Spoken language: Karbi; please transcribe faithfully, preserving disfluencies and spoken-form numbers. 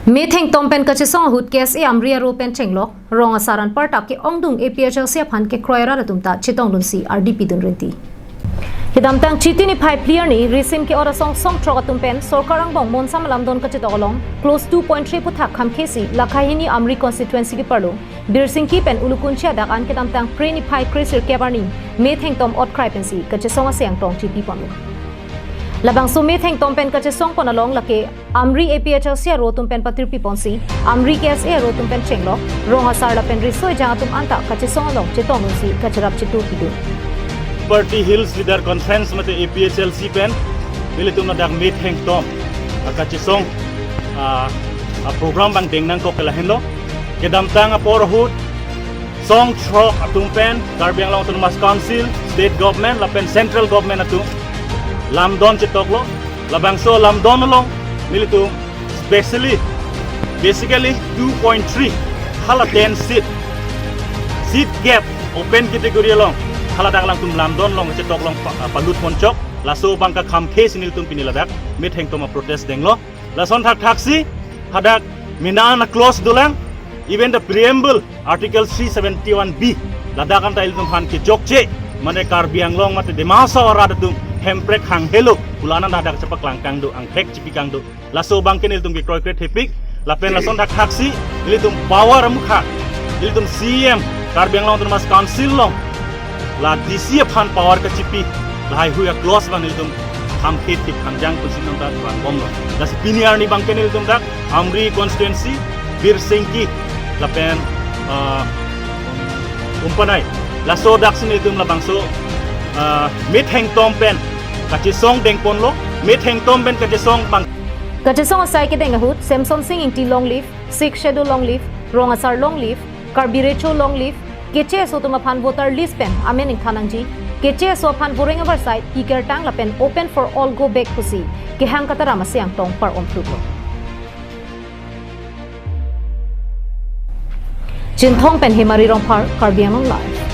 Methengtom pen kachesong ahut K S A Amri aro pen chenglok, rong asar anparta ke-ongdung A P H L C aphan kekroi arat atum ta chetongdunsi ardi pidun rinti. Kedamtang Chiti niphai phli arni risim ke-ot asong song throk atum pen sorkar angbong monsam alamdon kachetok along clause two point three aputhak khamkhesi la kahini Amri constituency keparlo Birsingki pen Ulukunchi adak an kedamtang Phre niphai kresirkep arni methengtom otkrai pensi kachesong aseng tong chipi ponlo. Labangso methengtom pen kachesong pon along lake Amri A P H L C aro atum pen patirpi ponsi Amri K S A aro atum pen chenglok, rong asar lapen riso ejang atum anta kachesong along chetongdunsi kacherap chetu pidun. Party Hills Leader Conference mate A P H L C pen nelitum ladak methengtom akachesong a, a program abang deng nangkok ke lahenlo. Kedamtang apor ahut song throk atum pen Karbi Anglong Autonomous Council, State Government lapen Central Government atum lamdon chetoklo. Labangso lamdon along nelitum specially, basically two point three hala ten seat, seat gap open category along hala dak alangtum lamdon along chetok along pa- palut ponchok. Laso abang kekhamkhesi nelitum pini ladak methengtom a protest denglo. Lason thakthaksi hadak mena ana clause dolang, even the preamble, Article three seventy-one B, ladak anta ilitum aphan kechokche, mane Karbi Anglong mate Dima Hasao arat atum hemprek hanghelo pu la-an anta hadak chepaklang kangdo, angkrek chipi kangdo. Laso abang ke nelitum kekroikre thepik, lapen lason thakthaksi ilitum power amukha, ilitum C E M, Karbi Anglong Autonomous Council along la D C aphan power kachipi lahaihui a clause abang nelitum khamkhe thip khangjang pusi nonta vangbomlo. Lasi pini arni abang ke nelitum dak Amri constituency, Birsingki lapen, ah, Umpanai, laso daksi nelitum labangso, ah, methengtom pen kachesong dengponlo. Methengtom pen kachesong abang. Kachesong asai kedeng ahut Semson Sing Ingti long live, Sixth Schedule long live, rong asar long live, Karbi Recho long live, Keche aso atum aphan voter list pen amen ingthan nangji, Keche aso aphan voreng avarsai, pikertang lapen open for all go back pusi kehang kataram aseng tong par-om thuklo. Chinthong pen Hemari Rongphar, Karbi Anglong Live.